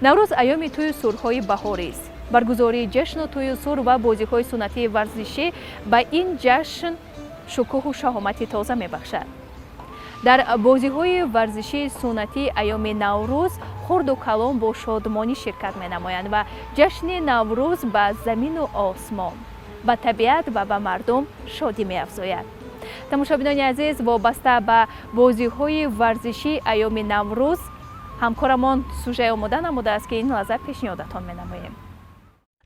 Наврӯз айёми тӯю сурҳои баҳорист. Баргузории ҷашну тӯю сур ва бозиҳои суннатии варзишӣ ба ин ҷашн шукӯҳу шаҳомати тоза мебахшад. Дар бозиҳои варзишии суннатии айёми Наврӯз хурду калон бо шодмонӣ ширкат менамоянд ва ҷашни Наврӯз ба замину осмон, ба табиат ва ба мардум шодӣ меафзояд. Тамошобинони азиз, вобаста ба бозиҳои варзишии айёми Наврӯз ҳамкорамон сюжет омода намудааст, ки ин лаҳза пешниҳодатон менамоем.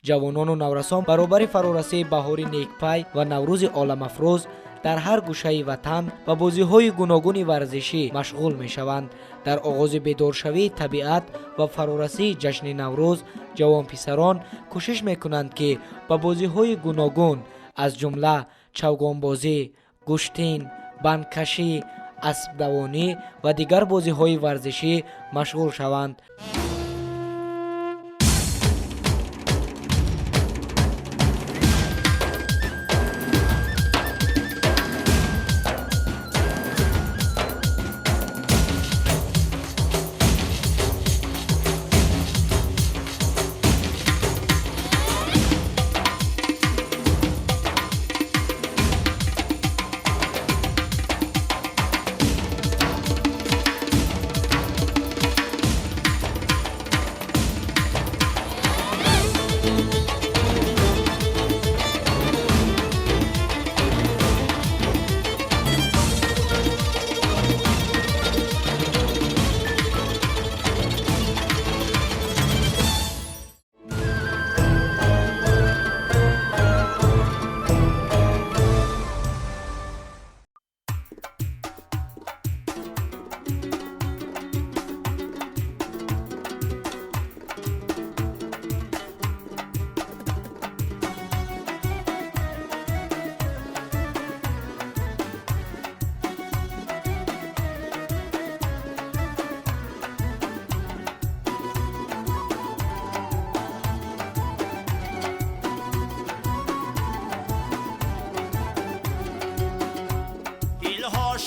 Ҷавонону наврасон баробари фарорасии баҳори некпай ва Наврӯзи оламафрӯз дар ҳар гӯшаи ватан ба бозиҳои гуногуни варзишӣ машғул мешаванд. Дар оғози бедоршавии табиат ва фарорасии ҷашни Наврӯз ҷавонписарон кӯшиш мекунанд, ки ба бозиҳои гуногун, аз ҷумла чавгонбозӣ, гӯштин, бандкашӣ, аспдавонӣ ва дигар бозиҳои варзишӣ машғул шаванд.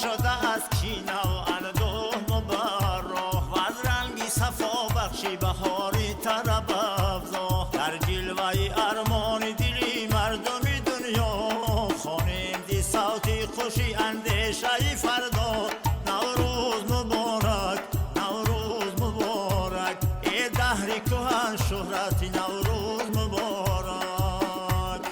شده از کینه و اندوه مبرح و از رنگی صفا بخشی بهاری طرب افزا در جلوه ارمان دلی مردمی دنیا خوانیم دی صوتی خوشی اندیشه فردا. نوروز مبارک، نوروز مبارک، ای دهر کهن شهرت نوروز مبارک.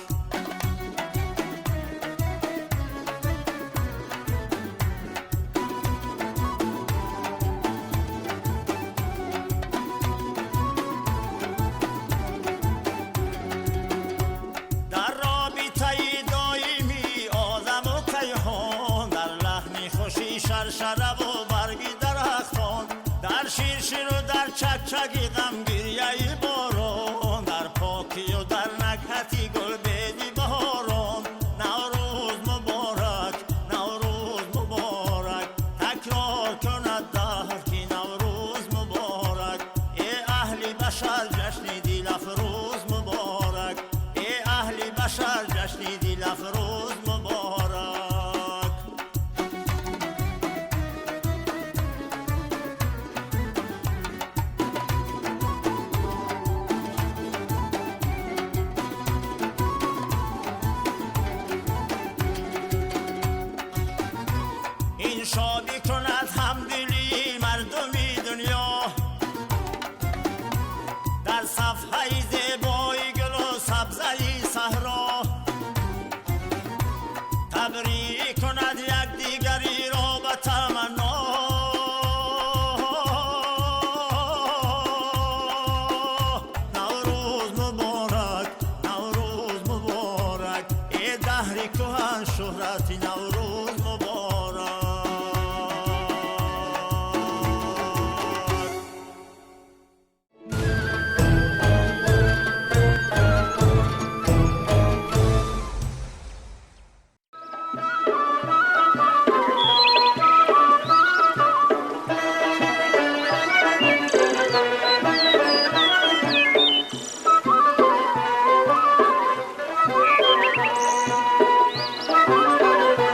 در رابطه دائمی آدم و کیهان، در لحن خوشی شرشره و برگی درختان، در شیرشیر و در چکچکی غم گریه باران، در پاکی و در نکهتی گل بیدی بهاران. نوروز مبارک، نوروز مبارک، تکرار کند دهر که نوروز مبارک. ای اهل بشر جشن دل افروز مبارک، ای اهل بشر جشن دل افروز مبارک. این شادی کند همدلی مردمی دنیا، در صفحه زیبای گل و سبزه صحرا، تبریک کند یکدیگری را به تمنا. نوروز مبارک، نوروز مبارک، ای دهر کهن شهرت نوروز مبارک. Thank you.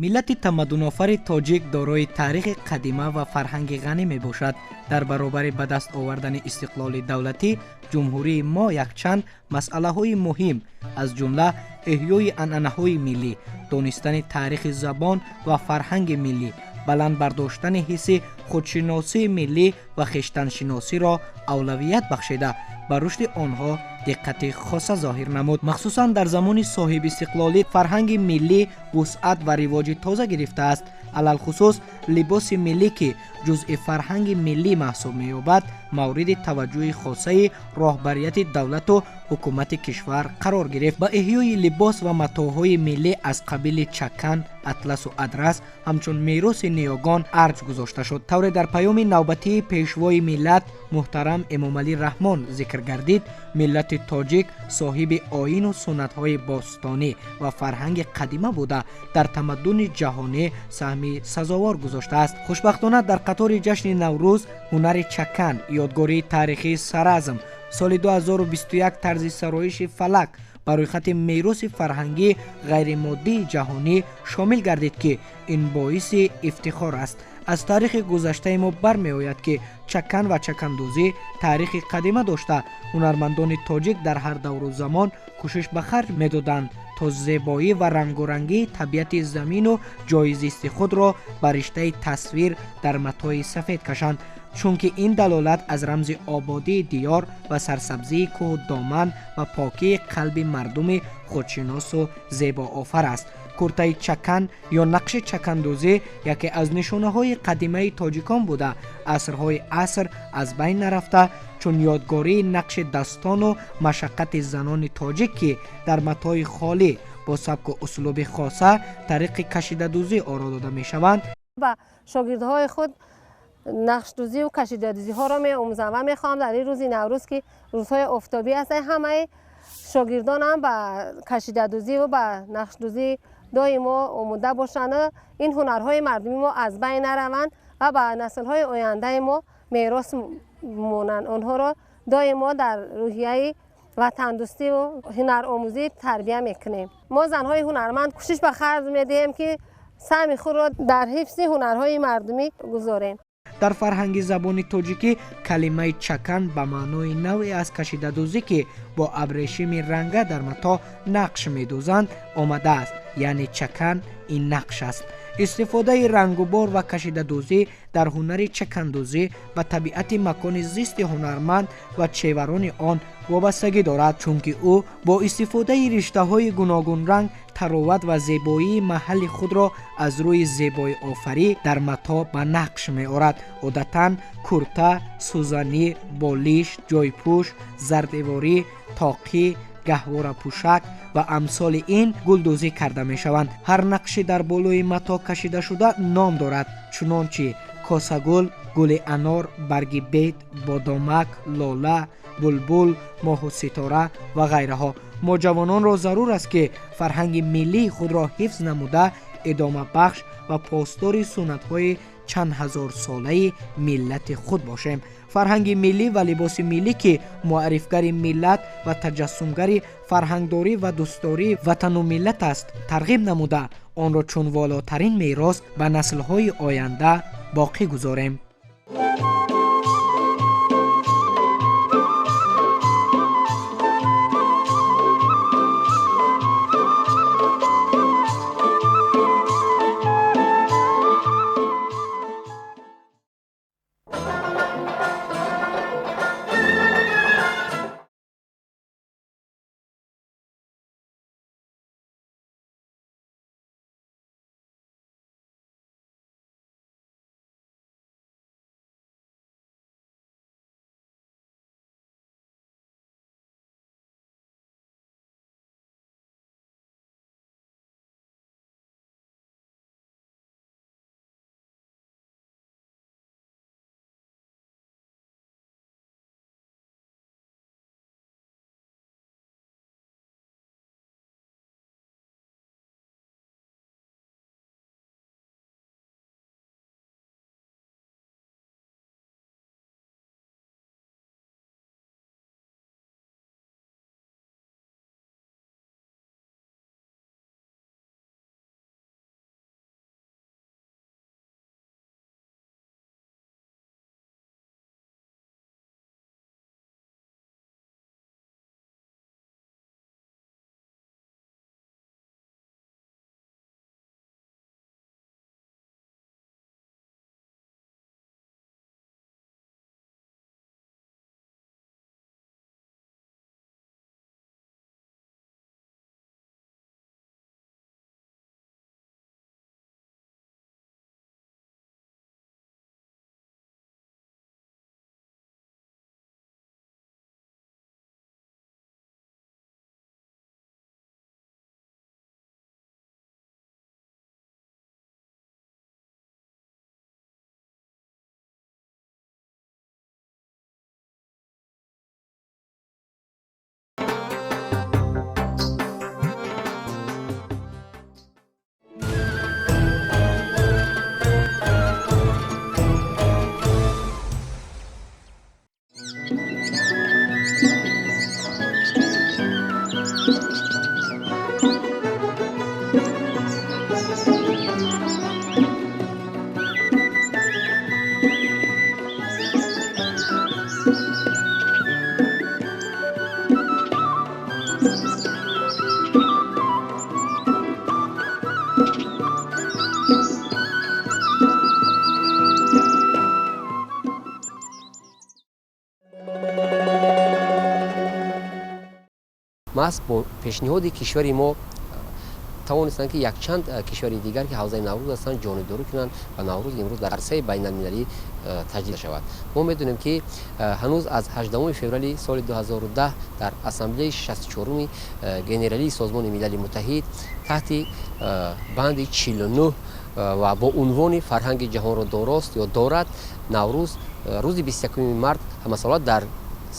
Миллати тамаддунофари тоҷик дорои таърихи қадима ва фарҳанги ғанӣ мебошад. Дар баробари ба даст овардани истиқлоли давлатӣ, ҷумҳурии мо якчанд масъалаҳои муҳим, аз ҷумла эҳёи анъанаҳои миллӣ, донистани таърихи забон ва фарҳанги миллӣ, баланд бардоштани ҳисси худшиносии миллӣ ва хештаншиносиро авлавият бахшида, ба рушди онҳо диққати хоса зоҳир намуд. Махсусан дар замони соҳибистиқлолӣ фарҳанги миллӣ вусъат ва ривоҷи тоза гирифтааст. Алалхусус либоси миллӣ, ки ҷузъи фарҳанги миллӣ маҳсуб меёбад, мавриди таваҷҷӯҳи хосаи роҳбарияти давлату ҳукумати кишвар қарор гирифт. Ба эҳёи либос ва матоъҳои миллӣ аз қабили чакан, атласу адрас ҳамчун мероси ниёгон арҷ гузошта шуд. Тавре дар паёми навбатии пешвои миллат муҳтарам Эмомалӣ Раҳмон зикр гардид, миллати тоҷик соҳиби оину суннатҳои бостонӣ ва фарҳанги қадима буда, дар тамаддуни ҷаҳонӣ саҳми сазовор гузоштааст. Хушбахтона, дар қатори ҷашни Наврӯз ҳунари чакан, ёдгории таърихии Саразм, соли 2021 тарзи сароиши фалак ба рӯйхати мероси фарҳангии ғайримоддии ҷаҳонӣ шомил гардид, ки ин боиси ифтихор аст. Аз таърихи гузаштаи мо бармеояд, ки чакан ва чакандӯзӣ таърихи қадима дошта, ҳунармандони тоҷик дар ҳар давру замон кӯшиш ба харҷ медоданд, то зебоӣ ва рангорангии табиати замину ҷойи зисти худро ба риштаи тасвир дар матои сафед кашанд, чунки ин далолат аз рамзи ободии диёр ва сарсабзии кӯҳу доман ва покии қалби мардуми худшиносу зебоофар аст. Куртаи чакан ё нақши чакандӯзӣ яке аз нишонаҳои қадимаи тоҷикон буда, асрҳои аср аз байн нарафта, чун ёдгории нақши дастону машаққати занони тоҷик, ки дар матои холӣ бо сабку услуби хоса тариқи кашидадӯзӣ оро дода мешаванд. Ба шогирдҳои худ нақшдӯзию кашидадӯзиҳоро меомӯзам ва мехоҳам дар ин рӯзи Наврӯз, ки рӯзҳои офтобӣ ҳастанд, ҳамаи шогирдонам ба кашидадӯзиву ба нақшдӯзӣ доимо омода бошанд, ин ҳунарҳои мардумии мо аз байн нараванд ва ба наслҳои ояндаи мо мерос монанд. Онҳоро доимо дар рӯҳияи ватандӯстиву ҳунаромӯзӣ тарбия мекунем. Мо, занҳои ҳунарманд, кӯшиш ба харҷ медиҳем, ки саҳми худро дар ҳифзи ҳунарҳои мардумӣ гузорем. Дар фарҳанги забони тоҷикӣ калимаи чакан ба маънои навъе аз кашидадӯзӣ, ки бо абрешими ранга дар матоъ нақш медӯзанд, омадааст, яъне чакан ин нақш аст. Истифодаи рангубор ва кашидадӯзӣ дар ҳунари чакандӯзӣ ба табиати макони зисти ҳунарманд ва чеварони он вобастагӣ дорад, чунки ӯ бо истифодаи риштаҳои гуногунранг тароват ва зебоии маҳалли худро аз рӯи зебоиофарӣ дар матоъ ба нақш меорад. Одатан курта, сӯзанӣ, болиш, ҷойпӯш, зардеворӣ, тоқӣ, гаҳворапӯшак ва амсоли ин гулдӯзӣ карда мешаванд. Ҳар нақши дар болои матоъ кашидашуда ном дорад, чунончи косагул, гули анор, барги бед, бодомак, лола, булбул, моҳу ситора ва ғайраҳо. Мо ҷавононро зарур аст, ки фарҳанги миллии худро ҳифз намуда, идомабахш ва посдори суннатҳои чанд ҳазорсолаи миллати худ бошем. Фарҳанги миллӣ ва либоси миллӣ, ки муаррифгари миллат ва таҷассумгари фарҳангдорӣ ва дӯстдории ватану миллат аст, тарғиб намуда, онро чун волотарин мерос ба наслҳои оянда боқӣ гузорем. Маҳз бо пешниҳоди кишвари мо тавонистанд, ки якчанд кишвари дигар, ки ҳавзаи Наврӯз ҳастанд, ҷонибдорӣ кунанд ва Наврӯз имрӯз дар арсаи байналмилалӣ таҷлил шавад. Мо медонем, ки ҳанӯз аз 18 феврали соли 2010 дар Ассамблеяи 64-уми Генералии Созмони Милали Муттаҳид таҳти банди 49 ва бо унвони «Фарҳанги ҷаҳонро дорост ё дорад» Наврӯз рӯзи 21 март ҳамасола дар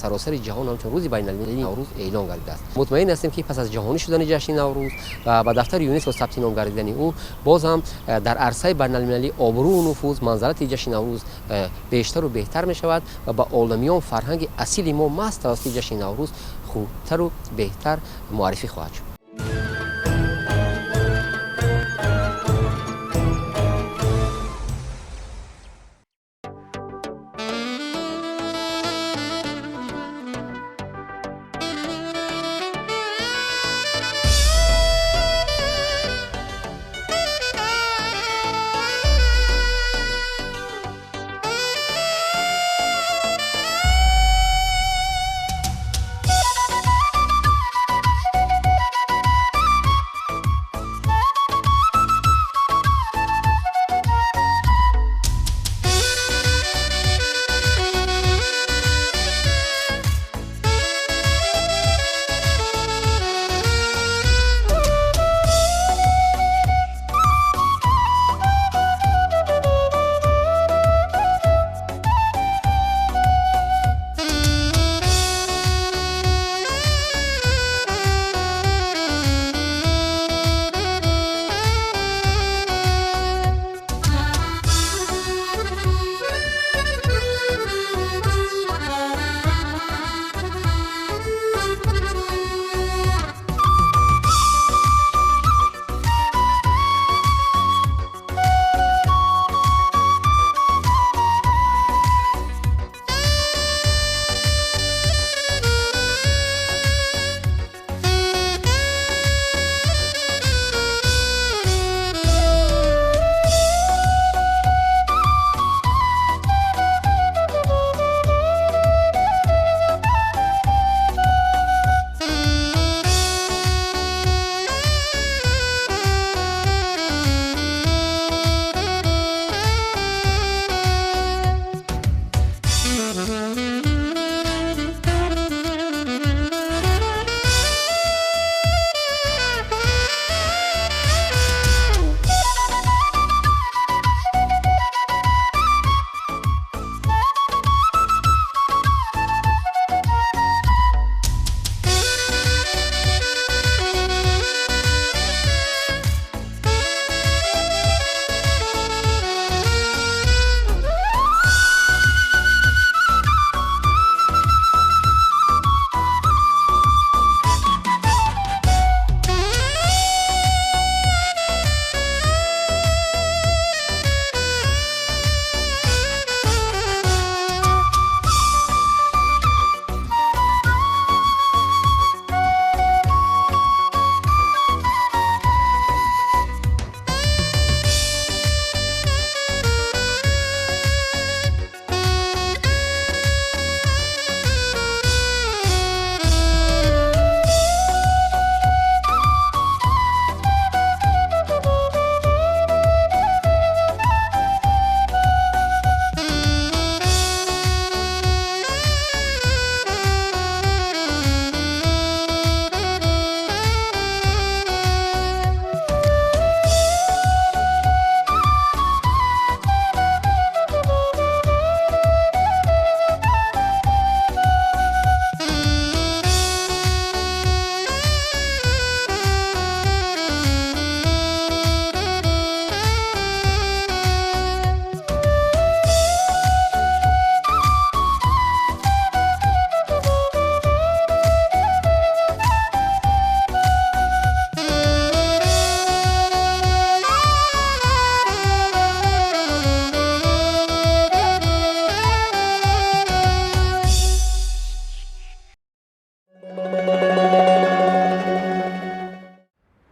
саросари ҷаҳон ҳамчун рӯзи байналмилалии Наврӯз эълон гардидааст. Мутмаин ҳастем, ки пас аз ҷаҳонӣ шудани ҷашни Наврӯз ва ба дафтари ЮНЕСКО сабти ном гардидани ӯ, боз ҳам дар арсаи байналмилалӣ обрӯу нуфуз, манзалати ҷашни Наврӯз бештару беҳтар мешавад ва ба оламиён фарҳанги асили мо маҳз тавассути ҷашни Наврӯз хубтару беҳтар муаррифӣ хоҳад шуд.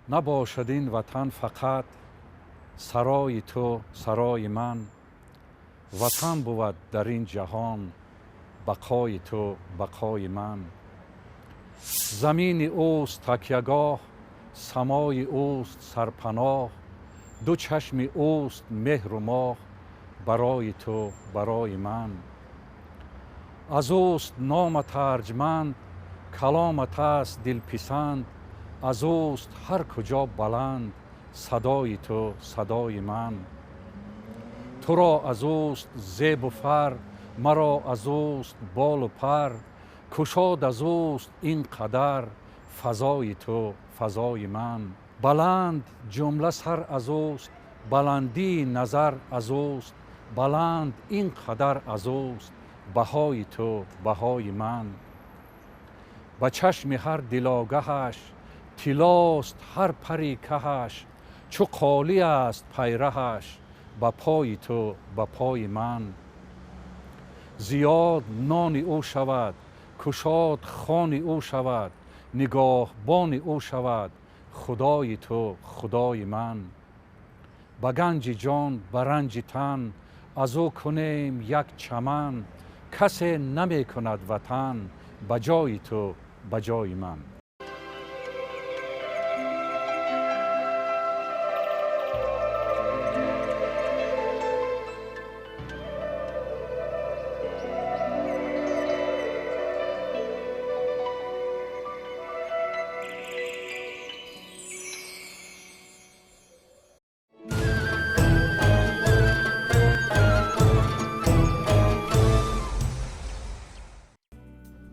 Набошад ин ватан фақат сарои ту, сарои ман. Ватан бувад дар ин ҷаҳон бақои ту, бақои ман. Замини ӯст такягоҳ, самои ӯст сарпаноҳ, ду чашми ӯст меҳру моҳ барои ту, барои ман. Аз ӯст номат арҷманд, каломат аст дилписанд, аз ӯст ҳар куҷо баланд садои ту, садои ман. Туро аз ӯст зебу фар, маро аз ӯст болу пар, кушод аз ӯст ин қадар фазои ту, фазои ман. Баланд ҷумла сар аз ӯст, баландии назар аз ӯст, баланд ин қадар аз ӯст баҳои ту, баҳои ман. Ба чашми ҳар дилогаҳаш тиллост ҳар пари каҳаш, чу қолӣ аст пайраҳаш ба пои ту, ба пои ман. Зиёд нони ӯ шавад, кушод хони ӯ шавад, нигоҳбони ӯ шавад худои ту, худои ман. Ба ганҷи ҷон, ба ранҷи тан аз ӯ кунем як чаман, касе намекунад ватан ба ҷои ту, ба ҷои ман.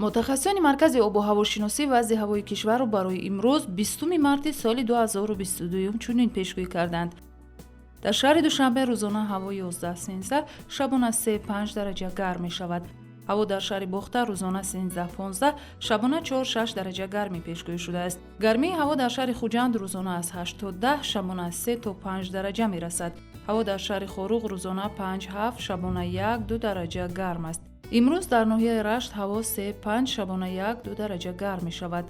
Мутахассисони Маркази обу ҳавошиносӣ вазъи ҳавои кишварро барои имрӯз, 20 марти соли 2022, чунин пешгӯӣ карданд. Дар шаҳри Душанбе рӯзона ҳаво 11-13, шабона 3-5 дараҷа гарм мешавад. Ҳаво дар шаҳри Бохтар рӯзона 13-15, шабона 4-6 дараҷа гармӣ пешгӯӣ шудааст. Гармии ҳаво дар шаҳри Хуҷанд рӯзона аз 8 то 10, шабона аз 3 то 5 дараҷа мерасад. Ҳаво дар шаҳри Хоруғ рӯзона 5-7, шабона 1-2 дараҷа гарм аст. Имрӯз дар ноҳияи Рашт ҳаво 3-5, шабона 1-2 дараҷа гарм мешавад.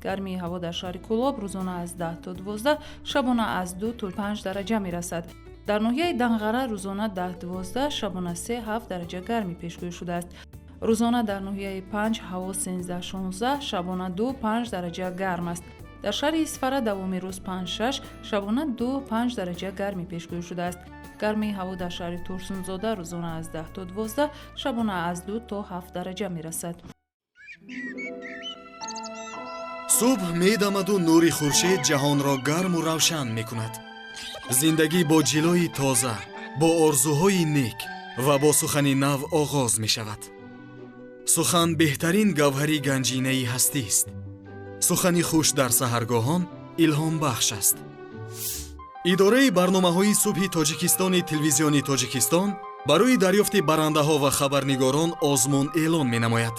Гармии ҳаво дар шаҳри Кӯлоб рӯзона аз 10 то 12, шабона аз 2 то 5 дараҷа мерасад. Дар ноҳияи Данғара рӯзона 10-12, шабона 3-7 дараҷа гармӣ пешгӯӣ шудааст. Рӯзона дар ноҳияи Панҷ ҳаво 13-16, шабона 2-5 дараҷа гарм аст. Дар шаҳри Исфара давоми рӯз 5-6, шабона 2-5 дараҷа гармӣ пешгӯӣ шудааст. Гармии ҳаво дар шаҳри Турсунзода рӯзона аз 10 то 12, шабона аз 2 то 7 дараҷа мерасад. Субҳ медамаду нури хуршед ҷаҳонро гарму равшан мекунад. Зиндагӣ бо ҷилои тоза, бо орзуҳои нек ва бо сухани нав оғоз мешавад. Сухан беҳтарин гавҳари ганҷинаи ҳастист. Сухани хуш дар саҳаргоҳон илҳомбахш аст. Идораи барномаҳои субҳи Тоҷикистони телевизиони Тоҷикистон барои дарёфти барандаҳо ва хабарнигорон озмун эълон менамояд.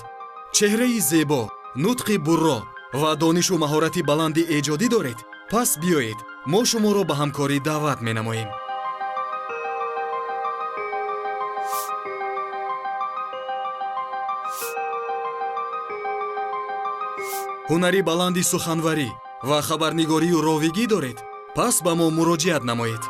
Чеҳраи зебо, нутқи бурро ва донишу маҳорати баланди эҷодӣ доред? Пас биёед, мо шуморо ба ҳамкорӣ даъват менамоем. Ҳунари баланди суханварӣ ва хабарнигорию ровигӣ доред? Пас ба мо муроҷиат намоед.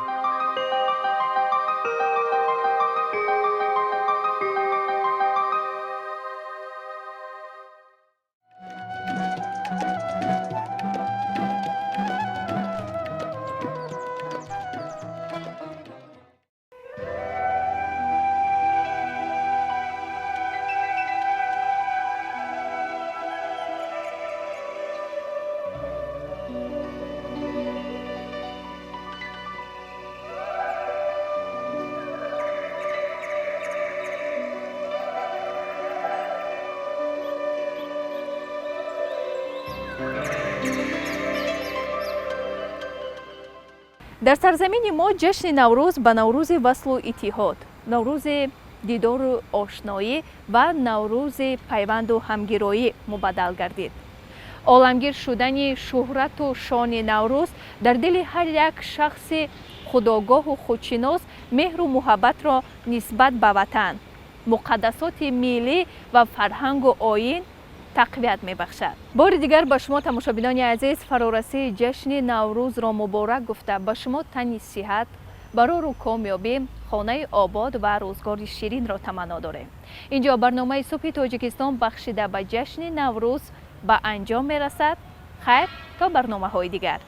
Дар сарзамини мо ҷашни Наврӯз ба Наврӯзи васлу иттиҳод, Наврӯзи дидору ошноӣ ва Наврӯзи пайванду ҳамгироӣ мубаддал гардид. Оламгир шудани шӯҳрату шони Наврӯз дар дили ҳар як шахси худогоҳу худшинос меҳру муҳаббатро нисбат ба ватан, муқаддасоти миллӣ ва фарҳангу оин Тақвият мебахшад. Бори дигар ба шумо, тамошобинони азиз, фарорасии ҷашни Наврӯзро муборак гуфта, ба шумо тани сиҳат, барору комёбӣ, хонаи обод ва рӯзгори ширинро таманно дорем. Инҷо барномаи Субҳи Тоҷикистон, бахшида ба ҷашни Наврӯз, ба анҷом мерасад. Хайр, то барномаҳои дигар.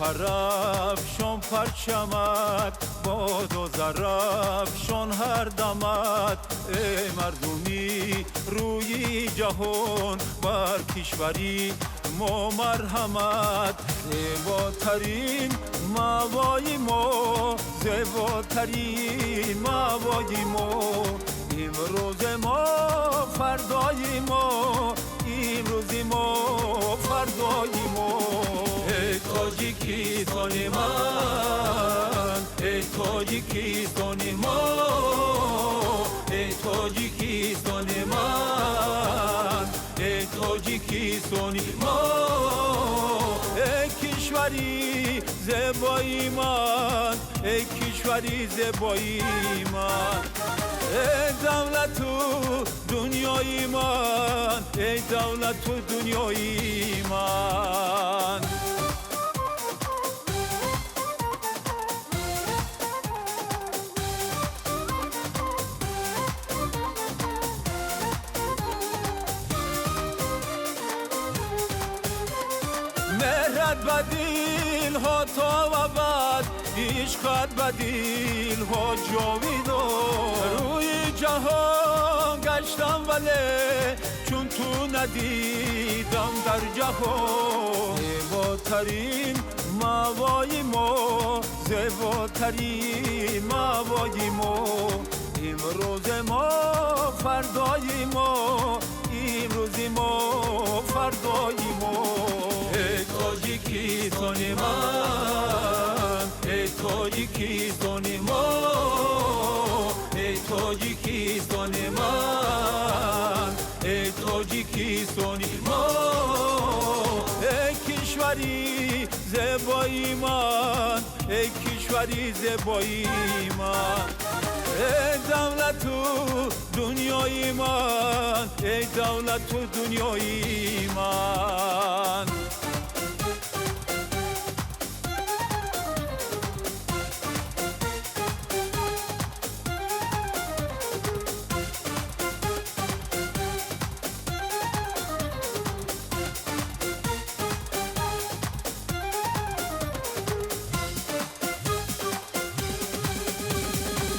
Парафшон парчамат, боду зарафшон ҳар дамат. Эй мардуми рӯи ҷаҳон, бар кишвари мо марҳамат. Зеботарин мавои мо, зеботарин мавои мо, имрӯзи мо, фардои мо, имрӯзи мо, фардои мо. Эй Тоҷикистони ман, эй Тоҷикистони мо, эй Тоҷикистони ман, эй Тоҷикистони мо, эй кишвари зебои ман, эй кишвари зебои ман, эй давлату дунёи ман, эй давлату дунёи ман. Меҳрат ба дилҳо то абад, ишқат ба дилҳо ҷовидон. Рӯи ҷаҳон гаштам, вале чун ту надидам дар ҷаҳон. Зеботарин мавои мо, зеботарин мавои мо, имрӯзи мо, фардои мо, имрӯзи мо, фардои мо. Эй Тоҷикистони ман, эй Тоҷикистони мо, эй Тоҷикистони ман, эй Тоҷикистони мо, эй кишвари зебои ман, эй кишвари зебои ман, эй давлату дунёи ман, эй давлату дунёи ман.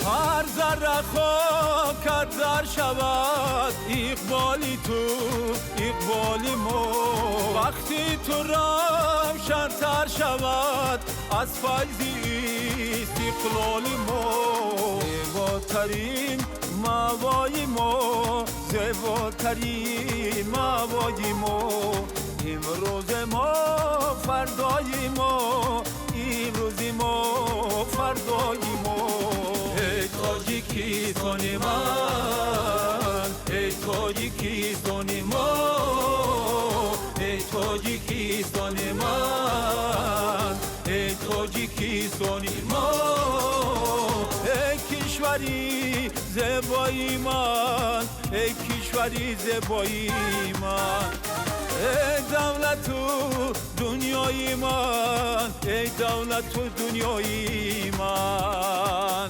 Ҳар зарра хокат зар шавад, иқболи ту иқболи мо. Вақти ту равшантар шавад аз файзи истиқлоли мо. Зеботарин мавои мо, зеботарин мавои мо, имрӯзи мо, фардои мо, имрӯзи мо, фардои мо. Эй Тоҷикистони ман, эй Тоҷикистони мо, эй Тоҷикистони ман, эй Тоҷикистони мо, эй кишвари зебои ман, эй кишвари зебои ман, эй давлату дунёи ман, эй давлату дунёи ман.